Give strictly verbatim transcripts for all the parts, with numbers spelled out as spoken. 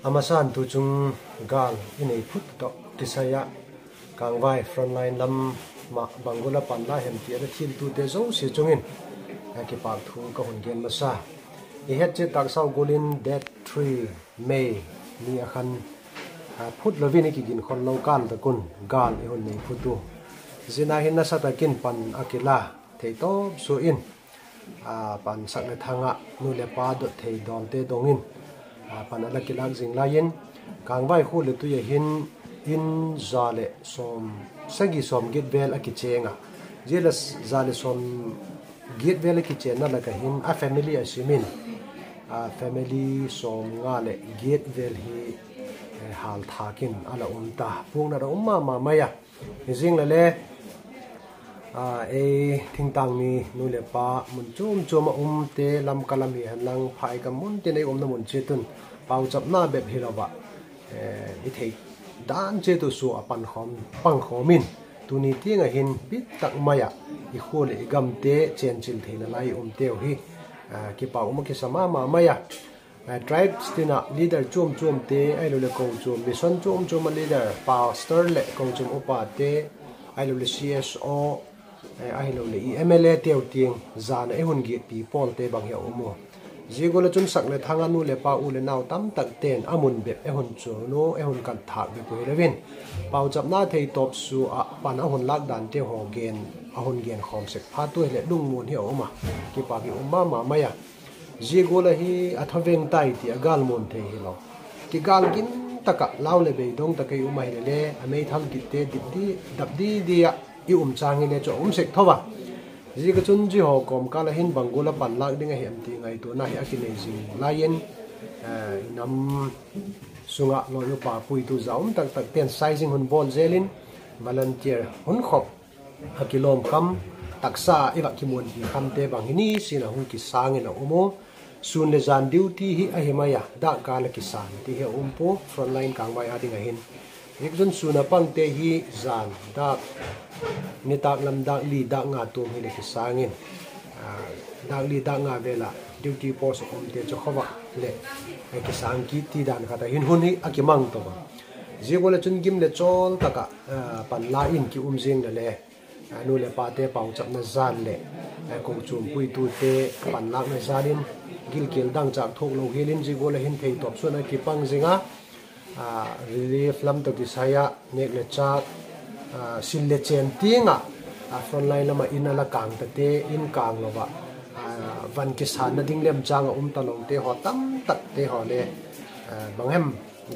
A masan tu chung gal i nei phut toh kisai a, Kangvai frontline lam mah bang gual a pan la hem ti a thiltute zosia chungin a kipak thu ka hun gen masa. I het chiat tak sau gual in date three May ni a khan, a, phut louvin i kiginkhol lou kal tak un gal i hun nei phut uh. Zina hin nasa takin pan a kila thei tawp suin, a, pan sak le thang a nu le pa dot thei dawlte dongin, a, pan a la kilak zing lai in, Kangvai khual le tui a hin inn za le sawm, sagih sawm giat vel a kicheng a. Zia la s-, za le sawm giat vel a kicheng na lak a hin a family a simin, a, family sawmnga le giat vel hi, eh, hal thak in a la um ta. Puknat a um mahmah mai a. Hi zing le le, a, ei thingtang mi nu le pa mun chuamchuam a umte Lamka lam hi hen lang, phaigam mun tin ei umna mun chiat un pauchapna bep hilou a, eh, i theih dan chiat uh sua a pangkhawm, pangkhawm in, tuni tiang a hin bit tak mai a i khua le i gamte chenchil theihna lai umte uh hi, a, kipak um a kisa mahmah mai a. Eh, tribes tin a leader chuamchuamte, ahilou le kochuam, mission chuamchuam a leader, pastor le kochuam upate, ahilou le C S O, eh, ahilou le i M L A te uh tiang, zan a i hun giatpi pawlte bang hi a um uh. Zia gual a chun sak le thang a nu le pa u le nau tamtak ten a mun bep a hun chun uh, a hun kan thak bep uh hilouvin, pauchapna thei tawp sua pan a hun lak dante haw gen, a hun gen khawm sek phat uh hi le lungmuan hi a um a. Kipak hi um mahmah mai a. Zia gual a hi a thaveng tai ti a gal muan thei hilou. Kigal gin tak a lau le beidong tak a i um a hi le le, a meithal gitte dip di, dap di di a i um chang hi le chu a um sek thou a. Zia ka chun zia haw kawmkal a hin bang gual a pan lak ding a hem ti ngaihtuahna hi a kinei zing lai in, eh, i nam sung a lawm upa puitu zaum taktak ten sizing hun bawl zel in, volunteer hun khop a kilawm kham, taksa i va kimuanpi khamte bang hi nisin a hung kisang in a um uh. Sun le zan duty hi a hi mai a, dak kal a kisang ti hi a um pua, frontline Kangvai a ding a hin. Zia ka chun sun a pangte hi zan, dak, nitak lam dak li, dak nga tuam hi le kisang in, ah, dak li, dak nga vel a duty post a umte chu khovak le, eh, kisang kit ti dan khat a hin hun hi a kimang tou a. Zia gual a chun gim le chawl tak a, ah, pan la in ki um zing le le, a, nu le pate pauchapna zan le, a, kochuam puitute panlakna zan in gilkial dangchak thuk lou hial in zia gual a hin thei tawp suan a kipang zing a, a, relief lam toh kisai a nek le chak, a, sil le chen tiang a, a, frontline lam a inn a la kang tate, inn kang lou a, a, van kisanna ding lemchang a um ta loute haw tamtakte haw le, a, bang hem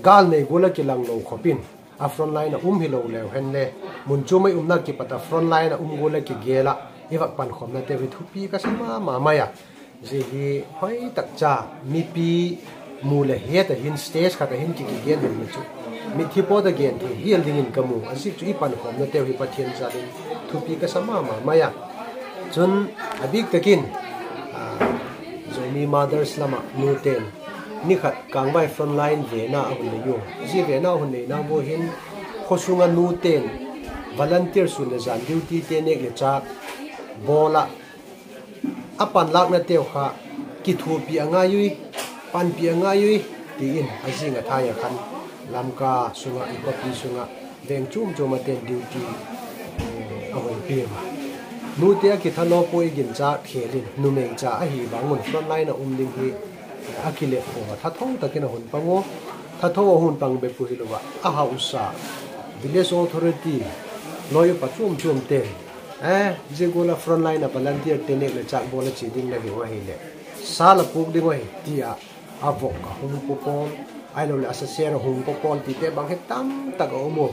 gal nei gual a kilang lou khop in, a frontline a um hilou le uh hen le, mun chuam a i umna kipat a frontline a um gual a kigel a, i vak pankhawmnate uh hi thupi ka sa mahmah mai a. Zia hi hoihtak cha mipi mu le het a hin stage khat a hin ki, kigen hun le chu mithi pawt a gen thei hial ding in ka mu a, zia chu i pankhawmnate uh hi Pathian zat in thupi ka sa mahmah mai a. Chun a bik takin, ah, Zomi Mothers lam a nuten ni khat Kangvai frontline vena a hun nei uh. Zia vena a hun neina uh hin khosung a nuten volunteer sun le zan duty te nek le chak bawl a, a panlaknate uh kha kithuahpih a ngai ui, panpih a ngai ui, ti in a zing a thai a khan Lamka sung a, i khopi sung a, veng chuamchuam a ten duty, eh, a hon pia a. Nute a kithalawp uh i ginchak khel in, numei cha a hi bang un frontline a um ding hi, eh, a kilep uh a, thathou takin a hun pang uh. Thathou a hun pang bek uh hilou a, a hausa, village authority, lawm upa chuamchuam ten, eh, zia gual a frontline a volunteer te nek le chak bawl a chi ding la hi uh a hi le, sa la puk ding uh a hi, ti a, a vok a hung papawl, ahilou le a sasen a hung papawl tite bang hi tamtak a um uh.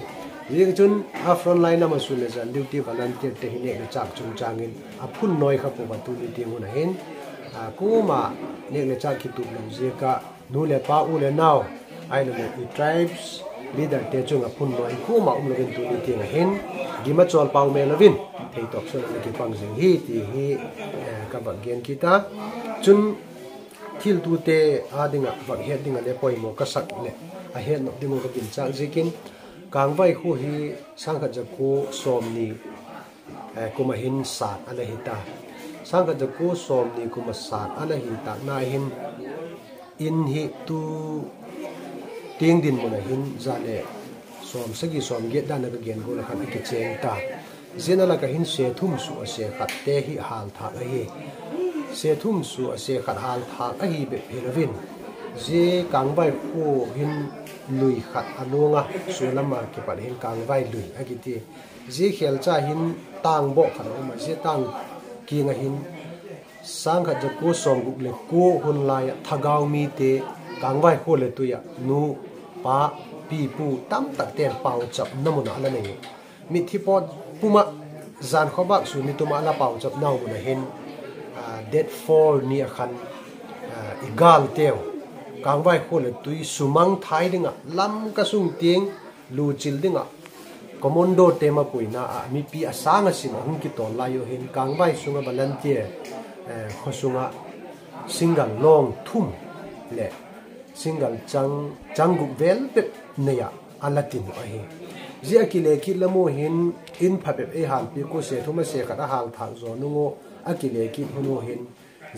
Zia ka chun a frontline lam a sun le zan duty volunteer te hi nek le chak chungchang in a phun nawi kha pua a, tuni tiang hun a hin, a, kuamah nek le chak kitup lou ziak a nu le pa u le nau, ahilou le i tribes leader te chung a phun nawi kuamah um lou in tuni tiang a hin gim a chawl pau mel lou in thei tawp suan a kipang zing hi ti hi, eh, ka vak gen kit a. Chun thiltute a ding a vak het ding a le poimoh ka sak le a het nop ding uh ka ginchak ziakin, Kangvai khua hi sangkhat zakual sawmnih, eh, kum a hin sat a la hi ta. Sangkhat zakual sawmnih kum a sat a la hi takna hin, inn hi tu teng dinmun ah hin za leh sawmsagih sawmgiat dan a ka gen gual a khan a kicheng ta. Zia na lak ah hin se thum suh a se khat te hi hal thak ahi. Se thum suh a se khat hal thak ahi bep hi lovin, zia Kangvai khua hin lui khat a nuang a, sualam a kipan hin Kangvai lui a kiti. Zia khelcha hin tang bawh khat a um a, zia tang kiang ah hin sangkhat zakua sawmguk leh kua hun lai ah thagau mite Kangvai khua leh tui ah nu, pa, pi, pu tamtakte'n pauchapna mun a la nei uh. Mithi pawt pum ah zan khawbak sun ni tum a la pauchapna uh mun ah hin, ah, date four ni a khan, ah, i galte uh Kangvai khua leh tui sumang thai ding ah Lamka sung tiang luchil ding ah commando te mapuina ah mipi a sang a sim a hung kitawl lai uh hin Kangvai sung a volunteer, eh, khaw sung a single lawng thum leh single chang, chang guk vel bep nei ah a la tin uh ahi. Zia a kile kit lam uh hin, in pha bep ei halpih uh, se thum a se khat a hal thak zaw nung uh a kile kit hun uh hin,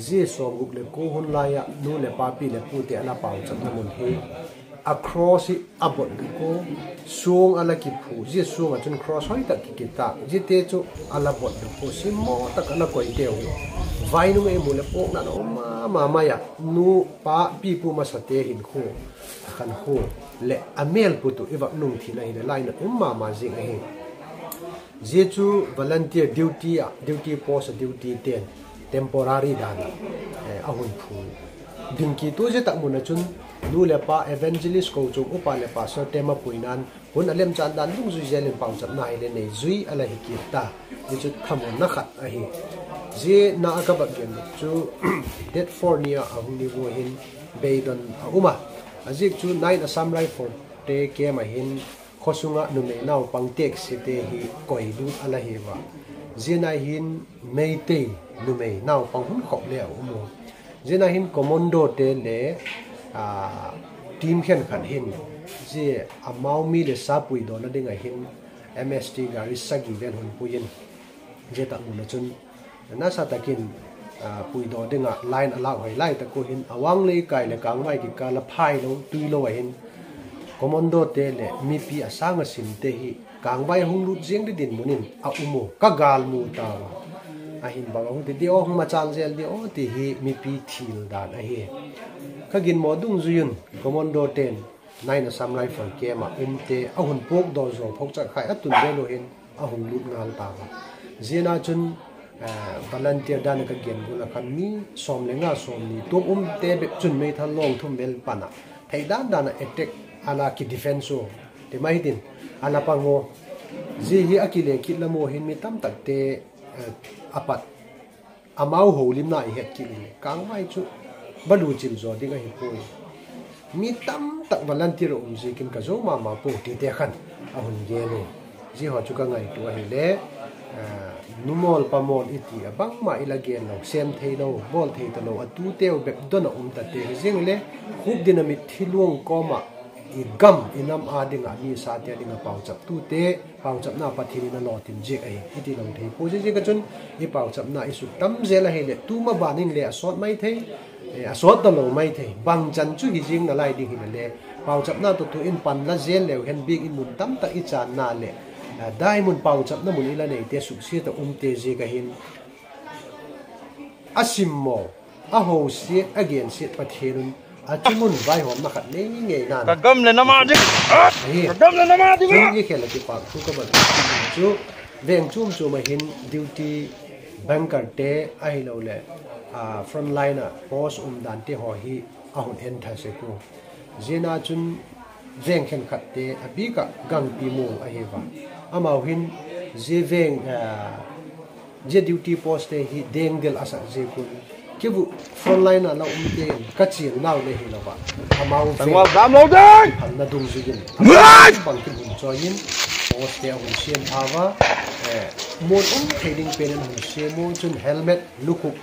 zia sawmguk leh kua hun lai ah nu leh pa, pi leh pute a la pauchapna mun hi, a cross hi a bawlhlup uh, suang a la kiphu, zia suang ah chun cross hoihtak kikita, ziate chu a la bawlhlup uh, simmawh tak a la koite uh. Vai nung ei mu leh pawkna a um mahmah mai a, nu, pa, pi, pu masate hinkhua, a khankhua leh a mel put uh i vak nung theihna hileh lainat um mahmah zing ahi. Zia chu volunteer duty ah, duty post a duty te'n temporary dan ah, eh, a hun phu ding kituak zia tak mun ah chun nu leh pa, evangelist, kochuam upa leh pastor te mapuina'n hun a lemchan dan dungzui zel in pauchapna hileh nei zui a la hi kit ta. Zia chu thamuanna khat ahi. Zia na a ka vak gen chu date four ni a a hung ni uh hin beidong a um a. A ziak chu Nine Assam Rifle te camp ah hin khaw sung ah numei naupang taxi te hi koi lut a la hi ua. Zia na hin Meitei numei naupang hun khop leh a um uh. Zia na hin commando te leh, ah, team khenkhat hin zia amau mi leh sa puidawkna ding ah hin M S T gari sagih vel hun pui in, zia tak mun ah chun nasa takin, ah, puidawk ding ah line a lak hoih lai tak uh hin, Awang Leikai leh Kangvai kikal a phailou, tuilou ah hin commando te leh mipi a sang a sim te hi Kangvai hung lut ziang di dinmun in a um uh ka galmu ta ua. Ahin bang a hung ti di aw, hung machal zel di aw ti hi mipi thil dan ahi. Ka ginmaw dungzui un commando te'n Nine Assam Rifle camp ah umte a hun puakdaw zaw phawk chak khai a tun vel uh hin a hung lut ngal ta ua. Zia na chun, eh, volunteer dan a ka gen gual a khan mi sawm leh nga, sawmnih tuam umte bep chun meithal lawng thum vel pan ah theih dandan a attack a la ki defense uh ti mai hitin a la pang uh. Zia hi a kile kit lam uh hin mi tamtakte, eh, a pat amau houlimna i het kit leh Kangvai chu va luchil zaw ding ahi pua. Mi tamtak volunteer a um ziakin ka zou mahmah pua tite khan a hun gen uh. Zia haw chu ka ngaihtuah ahih leh, ah, numawl pamawl i ti a bangmah i la gen lou, sem theilou, bawl thei talou, a tute uh bep dong a um tate hi zing leh, khup din a mithi luang kawm ah i gam i nam a ding a, mi sate a ding a pauchaptute, pauchapna Pathian in a lawtin ziak ahi, i ti lou thei pua. Ziaziak a chun i pauchapna i suk tam zel ahih leh, tu maban in leh a sawt maithei, eh, a sawt talou maithei, bangchan chu hi zing nalai ding hileh leh, pauchapna toh tu in pan la zel leu hen biakin mun tamtak i channa leh, eh, dai mun pauchapna mun i la neite suksiat a umte ziak ahin, a simmaw, a housiat, a gensiat Pathian un a chung un vaihawmna khat nei ngei nan. Ka gam leh na mah ding. Ahi. Ka gam leh na mah ding. Chung i khel a kipak thu ka ban chu veng chumchum a hin duty bunker te ahilou leh, ah, front line a post umdante haw hi a hun en tha sek uh. Zia na chun veng khenkhatte a bik a gangpi mawl ahi ua. Amau hin zia veng, ah, zia duty post te hi dengdel a sak ziak un, kei uh front line a la umte in ka chiang nau leh hilou a, amau veng phalna dungzui in bang kibun chawi in post te a hun siam pha ua. Eh, muan um thei ding pen in hun siam uh, chun helmet, lukhuk,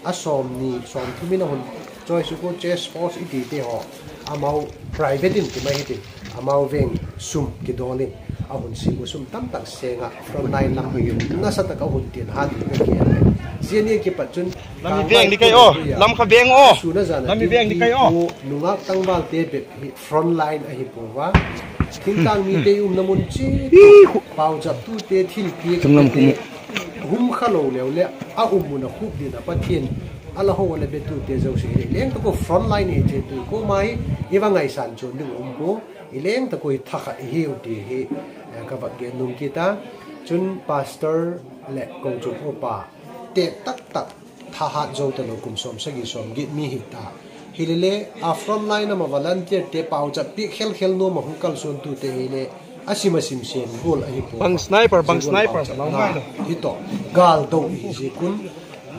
a sawmnih, sawmthum in a hun chawi suk uh, chest post i tite haw, amau private in ti mai hitin, amau veng sum kidawl in A hun sim uh sum tamtak seng a frontline lam nasa tak a hun tin hat ding ka gen. Zia ni kipat chun Lam i veng di kai aw. Lam kha veng aw. Suna zana Lam i veng di kai aw. Nungak tangval te bep hi frontline ahi pua. Thingtang mite umna mun chi. Pauchaptute thilpiak Tum lam kum. Hum kha lou leu le a um mun a khup ding a Pathian a la ho le betute zosia hi leng tak uh frontline hi che tu ko mai i va ngaisan chun ding um ko. I leng tak uh hi thakhat i hiu ti hi, eh, ka va gen nung kit a. Chun pastor le kochuam upa te taktak thahat zou ta lou kum sawm sagih sawm giat mi hi ta. Hilele a frontline a ma volunteer te pauchap piak khelkhel nuam a hung kalsuantute hi le a sim a sim sen gol ahi pua. Bang sniper, bang sniper, lau mai lo. Hi toh gal dou hi ziak un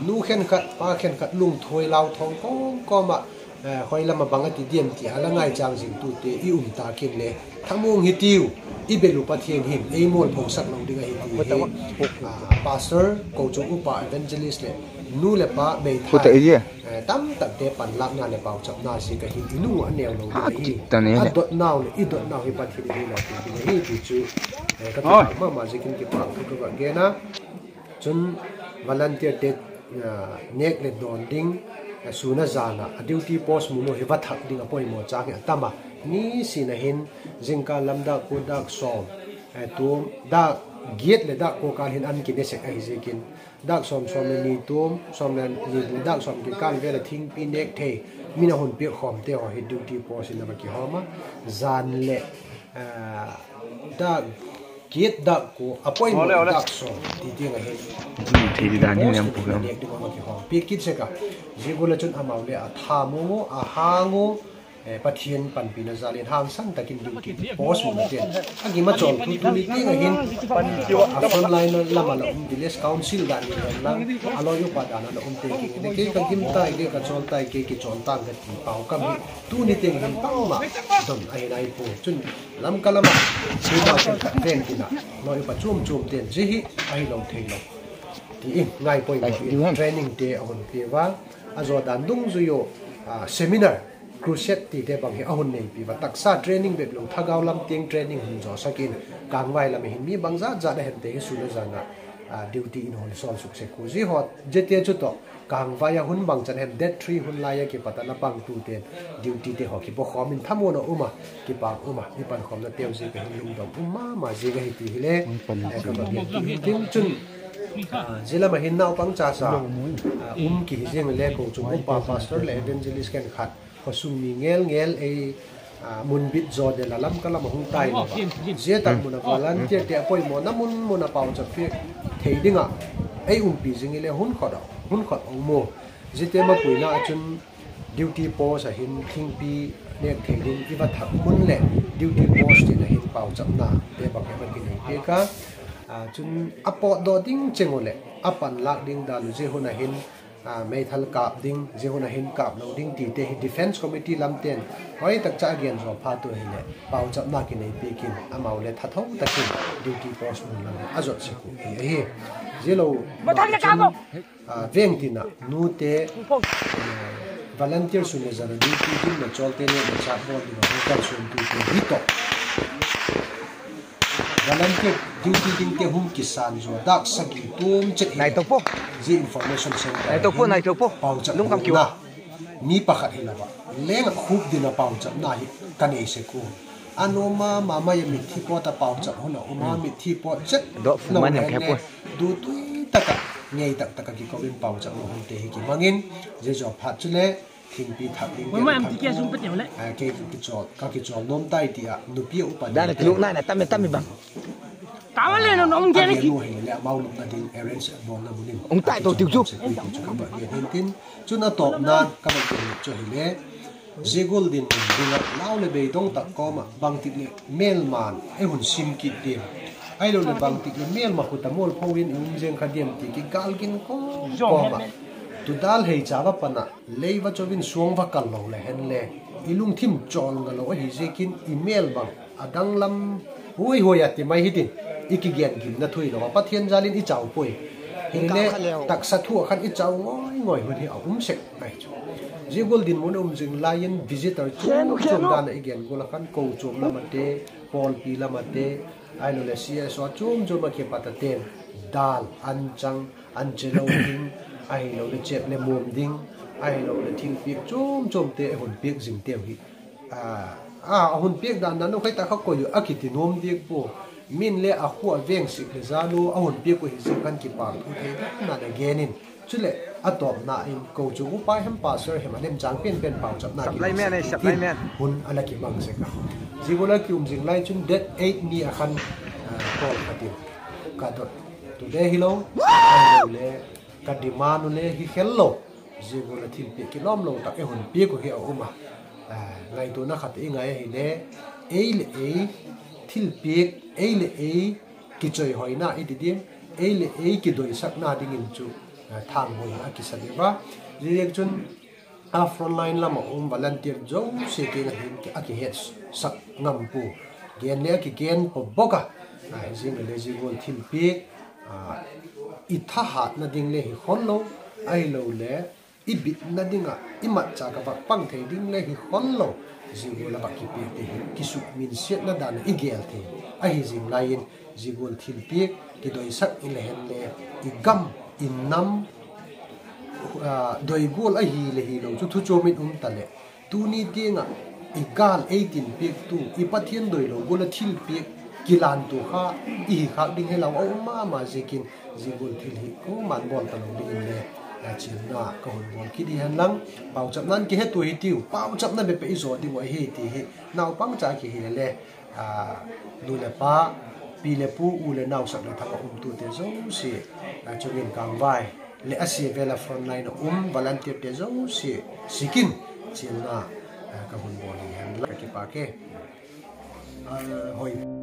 nu khenkhat pa khenkhat lungthuai lau thawng kawmkawm a, eh, khoi lam a bang a ti diam ti a la ngaichang zingtute i um ta kin le thamuang hi tiu, i bel uh Pathian hin ei mualpho sak lou ding ahi ti hi. Ah, pastor, kochuam upa, evangelist le nu le pa meithai, eh, tamtakte panlakna le pauchapna ziak a hin i lung uh a neu lou ding ahi. A dotnau le i dotnau hi Pathian in ei lawk ding ahi ti chu, eh, ka kipak mahmah ziakin kipak thu ka va gen a. Chun volunteer te, ah, nek le dawn ding, ah, suna zana a duty post mumu hi va thak ding a poimoh chang hi a tam a. Nisin a hin zingkal lam dak kua dak sawm, eh, tuam dak giat le dak kua kal hin an kine sek ahi ziakin dak sawm, sawm le ni tuam, sawm le ni le dak sawm kikal vel a thingpi nek thei min a hun piak khawmte haw hi duty post in a va kihawm a. Zan le, ah, dak giat dak kua a poimoh dak sawm ti tiang a hin. Thei di dan hi lem pu lam. Nek ding a va kihawm piak kit sek a. Zia gol a chun amau le a tham uh, a hang uh, eh, Pathian panpina zal in hangsan takin duty post mun a ten a gima chawl tu tu ni tiang a hin, a frontline lam a la um village council dan ni lam lang a loi upa dan a la um te king ne kei ka gim tai, kei ka chawl tai, kei kichawl tang ka ti pau kam hi. Tu ni tiang hin pau ma don ahi nai pu. Chun Lamka lam a, sima ken ka ven tina loi upa chuam chuam ten zia hi ahi lou thei lou ti in ngai poimoh in training te a hun pia va. A zaw dan dungzui uh, ah, seminar, crusade tite bang hi a hun neipi va. Taksa training bep lou, thagau lam tiang training hun zaw sakin kangvai lam a hin mi bangzat zat a hemte hi suna zana, ah, duty in hon sawl suk sek uh. Zia haw, ziate chu toh kangvai a hun bangchan hem date three hun lai a kipat a la pang tuten duty te haw kipo khawm in thamuanna um a, kipak um a, i pankhawmna teu ziak a hin lungdam um mahmah ziak ahi ti hi le. Hung pan eh, ka va gen ding chun, ah, zia lam a hin naupang chasa, ah, um ki hi ziang le kochuam upa pastor le evangelist khenkhat khosung mi ngelngel ei, ah, mun bit zaw de la Lamka lam a hung tai lou va. Zia tak mun a volunteer te a poimohna mun mun a pauchap piak thei ding a ei umpi zing i le hun khot a, hun khot a um uh. Ziate mapuina a chun duty post a hin thingpi nek thei ding i va thak mun le duty post in a hin pauchapna te bang hi va kinei piak a. Ah, chun a pawtdaw ding cheng uh le a panlak ding dan uh zia hun a hin, ah, meithal kap ding, zia hun a hin kap lou ding tite hi defense committee lam ten hoih tak cha a gen zaw phat uh hi le pauchapna kinei piak in amau le thathou takin duty post mun lam a zot sek uh hi ahi. Zia lou ma chun, ah, veng tina nute, ah, volunteer sung le zana duty ding na chawlte ne na chat bawl ding a hung kalsuantute hi toh. Volunteer duty dingte hung kisan zaw dak sagih tuam chet hi. Nai tou po. Zia information center nai tou po, hin nai tou po. Pauchap lungkam kiu na. Mi pakhat hi lou va. Leng a khup ding a pauchapna hi ka nei sek uh. A nuam mahmah a mithi pawt a pauchap hun a um a, mithi pawt chet. Doh fu man yang khe pua. Du tui taka, ngei taktak a kikou in pauchap hun te hi kimang in, zia zaw phat chu le, thingpi thak ding. Mama, am ti kia sung pet yang le. Ah, kei kichawl, ka kichawl nuam tai ti a, nupi upa dan ding te. Luk nai na tam tam bang. Ka va le no, no, um kia le ki. Amau lukna ding arrange bawlna mun in. Um tai tou tiu chu. Ka va gen hin tin. Chun a tawpna ka va gen chu hi le. Zia gol dinmun ding a lau le beidong tak kawm a bangtik le melma'n ei hun sim kit diam, ahilou le bangtik le melma khut a mualpho in i um zeng kha diam ti kigal gin kawmkawm a. Tudal hei cha va pan a lei va chou in suang va kal lou le hen le i lungthim chawl nga lou ahi ziakin i mel bang a danglam huaihuai a ti mai hitin, i kigen gimna thu hilou a Pathian zal in i chau poi. Hi le taksa thu a khan i chau ngawingawih hun hi a um sek ngai chu. Zia gol dinmun a um zing lai in visitor chuamchuam dan a i gen gol a khan kochuam lam a te, pawlpi lam a te, Ahilouleh C S O chomchom a kipat a ten dal, anchang, anche lou ding, ahilouleh chep leh mum ding, ahilouleh thilpiak chomchom te hun piak zing te uh hi. Ah, ah, a hun piak dan dan uh khai ta kha koi uh a kiti nuam dek pua. Min leh a khua veng sik leh zan uh a hun piak uh hi zing kan kipak thu thei dan dan a gen in. Chuleh a tawpna in kou chu upa hem pastor hem a lemchang penpen pauchapna ki Supply man, eh, supply man. Hun a la kimang sek a. Zia gual a ki um zing lai chun date eight ni a khan, ah, call khat in ka dot. Today hilou, ahilouleh ka demand uh leh hi khel lou. Zia gual a thilpiak kilawm lou tak ei hun piak uh hi a um a. Ah, ngaihtuahna khat i ngai ahihleh, ei leh ei thilpiak, ei leh ei kichoihoina i ti diam, ei leh ei kidoisakna dingin chu, ah, thanghoi a kisa deuh a. Ziaziak chun a frontline lam a um volunteer zosia kiang ah hin a kihetsak ngam pua. Gen leh a kigen pua bawk a. Ah, zing leh zia gual thilpiak, ah, i thahatna ding leh hi khol lou, ahilouleh i bitna ding a, i matchak a vak pang thei ding leh hi khol lou. Zia gual a vak kipiak te hi kisukminsiatna dan a i gel thei. Ahi zing lai in, zia gual thilpiak kidoisak i leh hen leh, i gam, i nam, ah, doi gual ahi leh hilou chu thu chawm in um ta leh. Tuni tiang a, i gal ei tinpiaktu, i Pathian doilou gual a thilpiak kilantu kha, i hi khak ding hilou a um mahmah ziakin, zia gual thil hi kuaman bawl ta lou dingin leh, ah, chialna ka hun bawl kit hi hen lang, pauchapna in kihet uh hi tiu, pauchapna bep i zou ding uh ahi ti hi, naupang cha ki hi leh leh, ah, nu leh pa, pi leh pu, u leh nau, sak leh thang a umtute zosia, ah, chungin kangvai, leh a sia vel a frontline a um volunteer te zosia sikin, chialna, ah, ka hun bawl hi hen lang ka kipak e. Ah, hoi.